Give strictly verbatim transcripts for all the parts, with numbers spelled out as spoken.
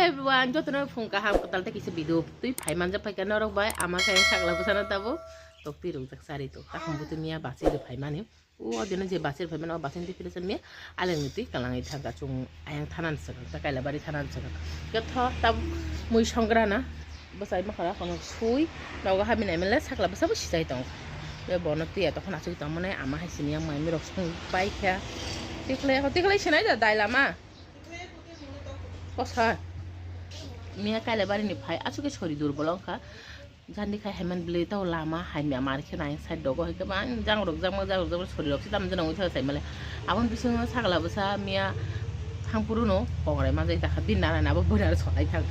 Everyone, jotono phung kaham kwtal tei kisa video twi phai manjak phaikha norok bai ama khe sakla bwsano tabuk tok twi rwjak chari tok. Takhum bwtwi miya bachwi rw phaimani. O dino je bachwi rw phaimani o bachwi twi philesa miya aleng ni twi kwlangwi thangkha chung ayang thanani swkang ta Kailabari thanani swkang. Khe tho tabuk mui songrana bwsai makhara kono sui nogo habini M L A sakla bwsa bo sijai tongkha. Be bono twi eto khana aswk tongmani ama hai sini yang mai mirok song paikha. Tiklai tiklai sinai da dai lama. Kosa. Miya Kailabari ni phai aswk khe sori dur bolong kha. Jandi khai haiman bwlwi tao lama hai miya mar khe nai side dogo hai khe bang jang rok jang jang rok jang sori rok se tam jana ungwi thang sai male. Aboni bisingo sakla bwsa miya thang phuru no kongrai manjai ta kha bin nana nabo bwna solai thang.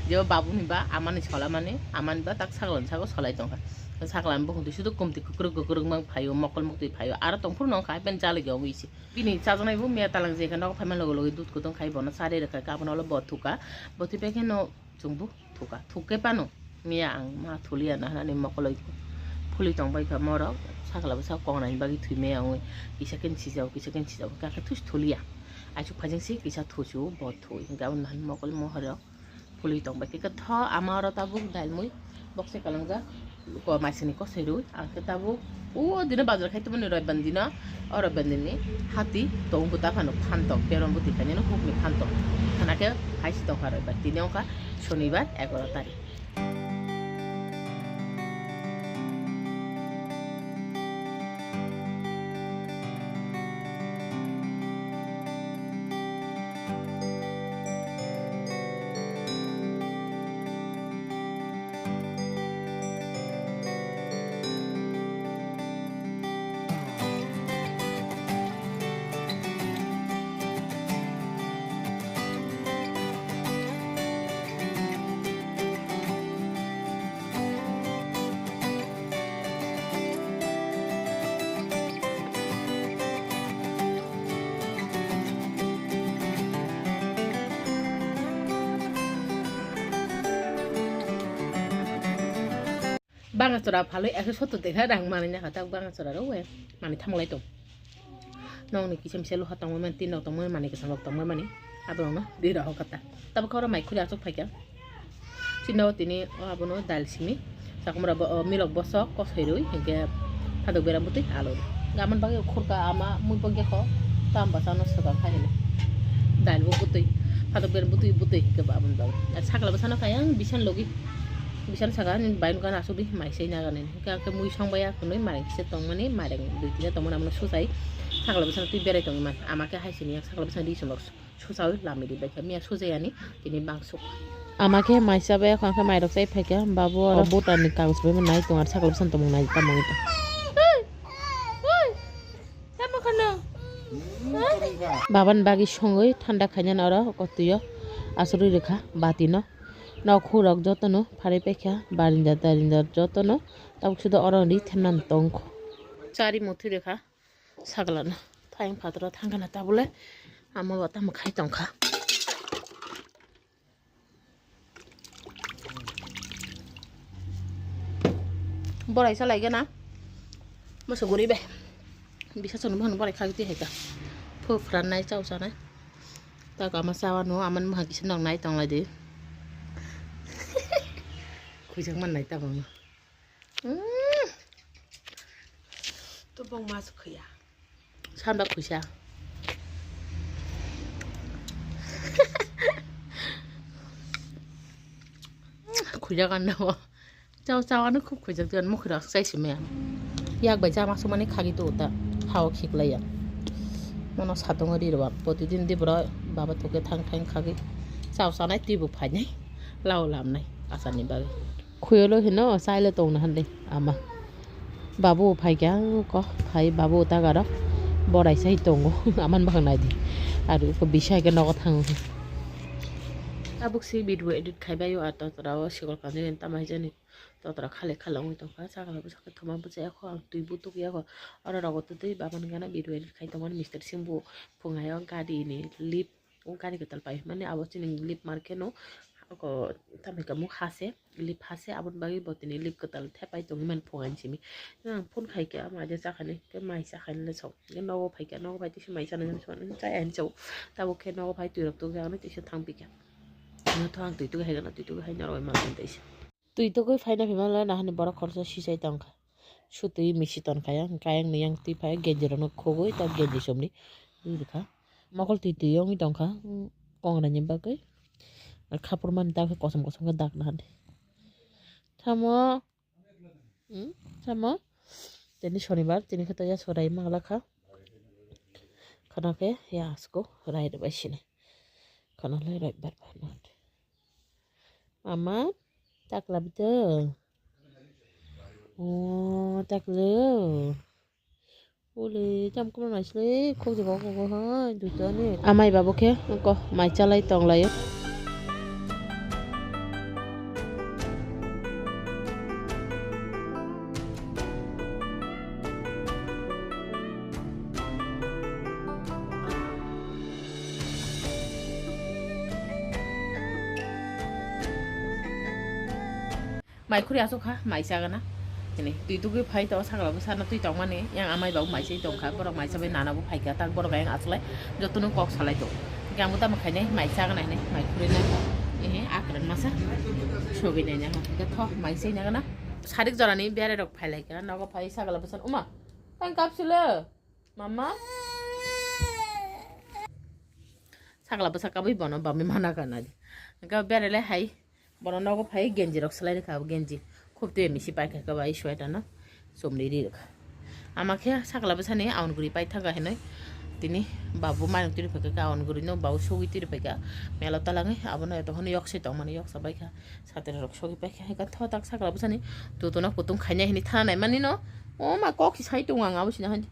Jebo babu ni ba amani sola mani amani ba tak sakla ni sago solai tong kha. Sakla ni bukung twi sudu kumti kukruk kukruk mang phaio mokol muktwi phaio aro tong phuru no khai ben jali ge ungwi se. Bini chajaknai bo miya talang jeka nogo phaima logo logo dud kutung khai bono chari rwkha khe abono ulo bo thuka. Bo thwi pai kheno chwng bo thuka. Thuk khe phano miya ang ma thuliya na hwnani mokoloi phuli tong bai kha morok sakla bwsa kong nani bagwi thwi maya wngwi kisa khe sijao kisa khe sijao khe kha thusi thuliya. Aisuk phaijeng se kisa thusu bo thui hwnkhe aboni mokol mohorok. Puli tong bai khe tho ama oro tabuk dail mui bokse kalangjak ko maisini kosoi rwi ang khe tabuk o dino bazar khai tongmani roiban dino o roiban dini hati tong kota phano phantok teron buti khainino hukni phantok khana khe hai si tongkha roibar tini wngkha sonibar egaro tarik. Banga chora phalwi ekso sottor tekha rang manwi nakha tak banga chora rok we manwi thamlai tong. Nokni kisa misa luha tongmani tin rok tongmani manwi kwcham rok tongmani abo rokno ri rok kata. Tabuk khe oro mai khuri achuk phaikha. Chini o tini o abono dal simi chakwmra bo o milok bosok kosoi rwi hinkhe phatok bera bwtwi alu rwi. Gamon bagwi khurka ama mui bo gekho tam bwsano swkang khai hino. Dal bo bwtwi phatok bera bwtwi bwtwi hinkhe bo aboni bagwi. Ar sakla bwsano khai ang bisan logi bisan saka ani bai nukha asugwi mai sai naganani. Hinkhe mui song bai ya hwnwi mairang kisa tongmani mairang dui tisa tongmani abono suchai sakla bwsano twi berai tongwi man ama khe hai sini yak sakla bwsano ri chumrok. Susawi lami di bai khe miya sujayani tini bangsuk. Ama khe mai chabai kha, khe mairok chai phaikha, babu oro botani kagoj bai nai tongo, sakla bwsano tongmung nai tamo wngkha. Babani bagwi songwi thanda khainani oro kotwio asugwi rwkha batino. Nok hurok jotono pharwi paikha, barinda tarinda jotono tabuk sudo oro ri themnani tongkho. Chari muthwi rwkha. Saglano tayang phataro thangkhana tabule amo bo tamo khai tongkha. Borai salai gana moso guri be bisa chwng bohan borai khagwi twi hai ta phu phran nai chao chanai ta kama chawa no aman moha kisa nok nai tong lai di. Khujak man nai ta bangma. Mm. To bong mas khuya. Sanda khuisa. Khuya kan na bo. Chao chao ano khub khuijak diyan mukhi rak chai simi. Yak bai jama sumani khagi to ta. Hao khiklai ya. Mono satung ri rwa. Protidin di bro baba toke thang thang khagi. Chao chanai twi bo phainai. Lao lamnai asani bagwi. Khuyolo hino, saile tongna hande ama. Babu phaikha ko, phai babu ta garo. Borai sai tongo, aman bakhang naidi. Aru ko bisa ke nogo thango. Tabuk si video edit khaibaio, ar totora o sikol kanjani tama hijani. Totora khale khale ongoi tongkha, sakala bwsakhe thoma bwchai yakho, ang twi butuk yakho. Oro rogo twtwi baban gana video edit khai tongmani mister Singbu phungaio gari ni lip. O gari kwtal pai mani abo chini lip market no. Oko tamni kamu hase lip hase aboni bagwi bo tini lip kwtal thepai tongwi mani phunga ni simi. Ang phone khai khe ama aja chakhani khe mai chakhani le sok. Nogo phai khe nogo phai tisi mai chana chai ani chau. Tabuk khe nogo phai twi rok tong khe ano tisa thang pi khe. Hwnkhe ang twi tugwi hai gana, twi tugwi hai norok bai manwi tongsa. Twi tugwi phaina phima le nahani borok khoroksa sisai tongkha. Sutwi misi tonkha yang, kayang ni yang twi phai genji rokno khogwi ta genji somni ri rwkha. Mokol twi twi wngwi tongkha, mm, kongra ni bagwi. Khapur mani ta khe kosom kosom khe dak nahani. Tamo, mm, tamo. Tini sonibar, tini khe to ya sorai mangla kha. Khana khe ya asko rai rwbai sini. Khana le rai bar bar na. Mama, takla bito. Oh, takla. Ule, jam kuma naisle, khok jabo khok hai, duitani. Amai babo khe, ko, mai chalai tonglaio. Mai khuri asuk kha, mai chagana. Hini, twi tugwi phai to, sakla bwsano twi tongmani, yang amai babu mai chai tongkha, borok mai chabai nana bo phaikha, tak borok yang aslai, jotono kok salai to. Hingke ang bo tamo khainai, mai chagana hinui, mai khuri nai. Ehe, akwran masa, sogwi nai nang. Hingke tho, mai chai nagana. Sarik jorani bere rok phai lai kha, nogo phai sakla bwsano, uma, tang kapsilo. Mama? Sakla bwsa kabui bono bamwi mana kana di. Hingke berele hai bono nogo phai genji rok swlai rwkha, abo genji. Khub twi misi paikha khe bai sweater no chumri ri rwkha. Ama khe sakla bwsani aun guri paithaka hinui. Tini babu mayung twi rwphaikha aun guri no, babu sogwi twi rwphaikha. Melo talangwi abono eto hwnwi yok se tongmani yok sa baikha. Satri rok sogwi paikha hingke tho tak sakla bwsani tutuno kutung khainai hinui thana naimani no. O ma kok si sai tongo ang abo sina hai.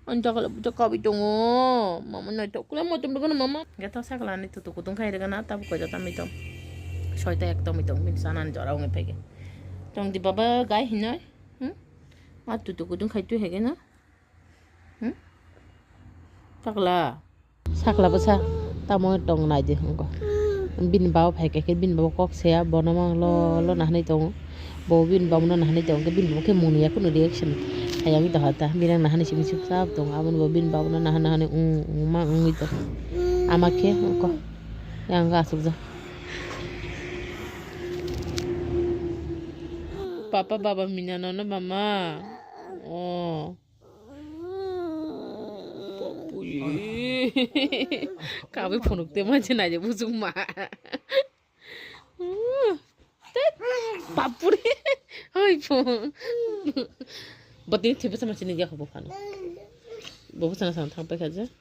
Ang jaga le buja kabi tongo. Mama naithok kule motom rwgano mama. Hingke to sakla ni tutu kutung khai rwgana tabuk koi jota mi tong. Soita ek tong mi tong bini sana ni jora wngi phai khe. Tong di baba gai hinoi. Hmm? Ma tutu kutung khai tu hege na. Hmm? Sakla. Sakla bwsa tamo tong nai di hwnko. Bini baba phai khe bini baba kok saya bono mang lo lo nahanai tongo. Bo bini baba no nahanai tongo, bini baba khe mungni ya kunu reaction hayagwi doha ta. Bini ang nahanai simi sip sap tongo, aboni bo bini baba no nahan nahanai ung ung ma ungwi tongo. Ama khe hwnko yang asuk jak. Papa baba mina no no mama. Oh. Papuri. Kabe phunuk te manse naijak bujung ma. Tet, papuri. Hoi pho. Botini thipa sama sini ya hobo phano. Bobo sana sana thang pai khaja.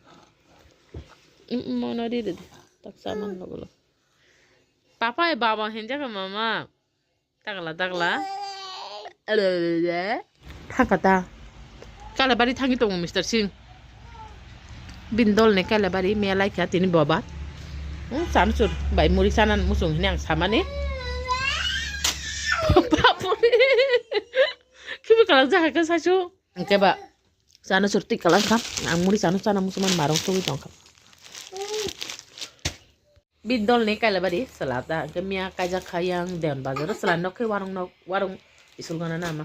Mm, mm, mono ri de. Tak saman logo lo. Papa e baba henjaka mama. Dagla, dagla. Thangkha ta. Kailabari thangwi tongo Mister Singh. Bini dolni Kailabari miya laikha tini boba. Hmm, Chanachur bai muri chana muchung hini ang samani. Bapore. Khibi kalak jakha khe saichung. Hingke ba Chanachur twi kalak kha. Ang muri chana chana muchung man marong tugwi tongkha. Bini dolni Kailabari chwla ta, hwnkhe miya kaijak kha yang Deon bazaro chwla nok khe warung nok, warung school gana nama.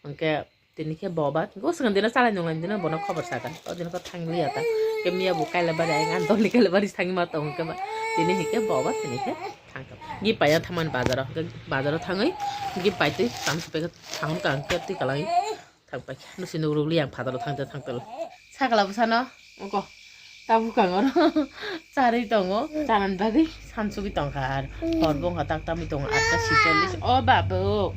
Hwnkhe tini khe boba, hwnkhe o swkang dino chalai nung lai dino bono khobor saka. O dino khe thangliya ta. Hwnkhe miya bo Kailabari ayang ani dolni Kailabari thangwi ma tong hwnkhe ba. Tini hwnkhe boba tini khe thangkha. Gift paina thangmani bazaro, hwnkhe bazaro thangwi gift paitwi tamo se paikha thangkha hwnkhe twi kalai. Thang paikha, nusi nugrukli ang phataro thangte thangtelo. Sakla bwsano, ongko, tabuk ang oro charwi tongo, chanani bagwi sansugwi tongkha ar. Hor bo wngkha tak tamwi tongo, atta sicholish. O babu!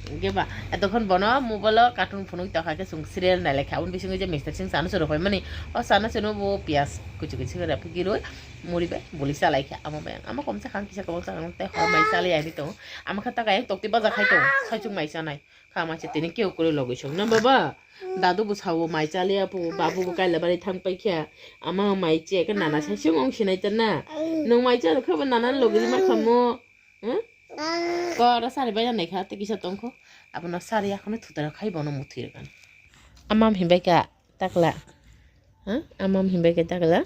Hwnkhe ba, etokhon bono mobile-o cartoon phunugwi tongkha khe chwng serial nailaikha. Aboni bisingo je Mister Singh Chanachur rok phaimani, o Chanachur no bo piyaj kuchu kuchu khe rephi giroi, muri bai buli chalaikha. Amo bai ang, amo komsa kha ang kisa kwbangsa kha ang tei hor mai chaliya hinwi tongo. Amo khe tak ayang tokti baja khai tongo, saichung mai chanai. Kha mai se tini keu kwrwi logwi song na baba. Dadu bo sao mai chaliya phu, babu bo Kailabari thang paikha. Ama mai che khe nana sai sung ong sinai ta na. Nwng mai cha rwkha bo nana logwi ma khamo. Hmm? Ko oro sari bai nai kha tei kisa tongkho. Abono sari akhano thutai rok khai bono muthwi rwkha. Ama himbai kha takla. Ha? Ama himbai khe takla.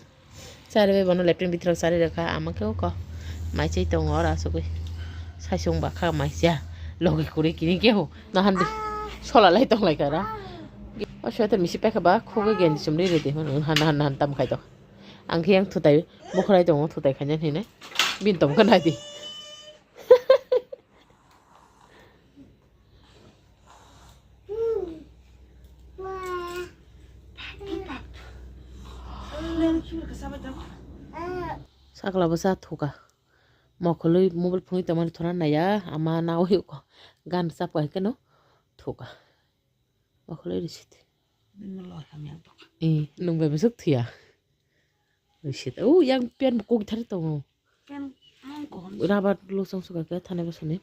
Chari bai bono latrine bitirok chari rwkha, ama khe uko. Mai chai tongo oro asugwi. Saisung ba kha mai cha. Logi kuri kini khe ho. Nahandi. Sola lai tong lai kara. O sweater misi paikha ba khogwi genji chumli rwdi. Nahan nahan nahan tam khai tok. Ang khe yang thutai bukhrai tongo, thutai khaina hinwi. Bini tongkha naidi. Sakla bwsa thuka. Mokhului mobile phunui tongmani thona naiya, ama nawi ko gan chapka hai keno thuka. Mokhului risit. Eh, nung bai bwswk thuya. Risit. Oh, yang pen kok thari tongo. Rabar lo song suka ke thane bosoni.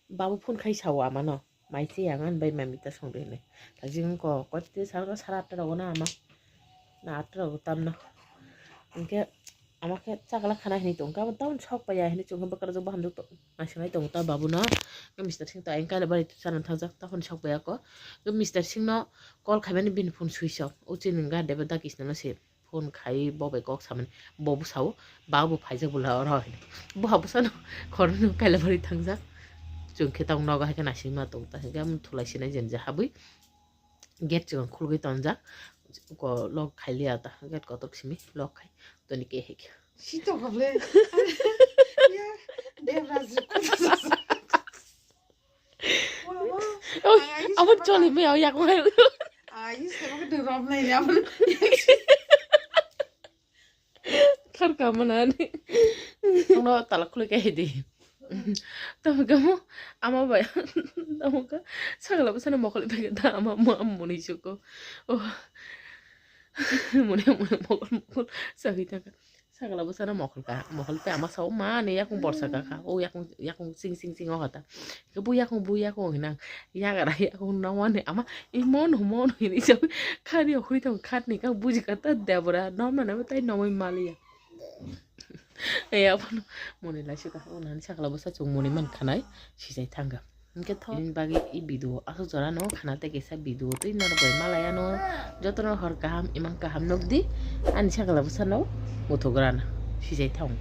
Babu phone khai sao ama no. Mai se yang an bai mami ta song de ne. Ta jing ko ko te sar ko sara ta ro na ama. Na ta ro tam no. Inke ama ke chakla khana hini tong ka ta sok pa ya hini chung ka bakar jo baham do to. Mai sanai tong ta babu no. Ke Mister Singh ta engka le bari sana thang jak ta hon sok pa ya ko. Ke Mister Singh no call khai mani bin phone switch off. O chini ga deba da kisna no se. Phone khai bo bai kok samani bo bo sao ba bo phaijak bwla oro hino bo ha bwsano khoroknwi kailabari thangjak. Chwng khe tamo nogo hai khe naisingma tongo ta hwnkhe amoni thulai sinai jeni je habwi gate chwng khulgwi tonjak. Ko lock khai liya ta gate kotor simi lock khai toni khe hai khe. Sito kable. Ya, Devraj. Oi, abo choli me ya ko hai. Ai, sebo ke dum rom nai ya. Thar ka mana ni. Ono tala khule ke di. Tamo kamu ama bai. Tamo ka sagala bwsano mokol bai ta ama mo am muni chuko. Oh. Muni muni mokol mokol sagwi ta ka. Sakala bwsano mokol ka, mokol tei ama sao mani yakung borsa ka kha, o yakung, yakung sing sing sing o kha ta. Ke bu yakung, bu yakung hinang, yakara yakung nangmani ama, i mon, mon hini sawi, khani o khuri tong khatni kang buji ka ta debra, nom na nabo tai nomoi maliya. E abono moni lai sika, o nani sakala bwsa chung moni man khanai, sijai thanga. Hingke tho, ini bagwi i video aswk jora no khana tei kisa video twi norok bai malaya no jotono hor kaham imang kaham nukdi ani sakala bwsano muthugrana sijai thang.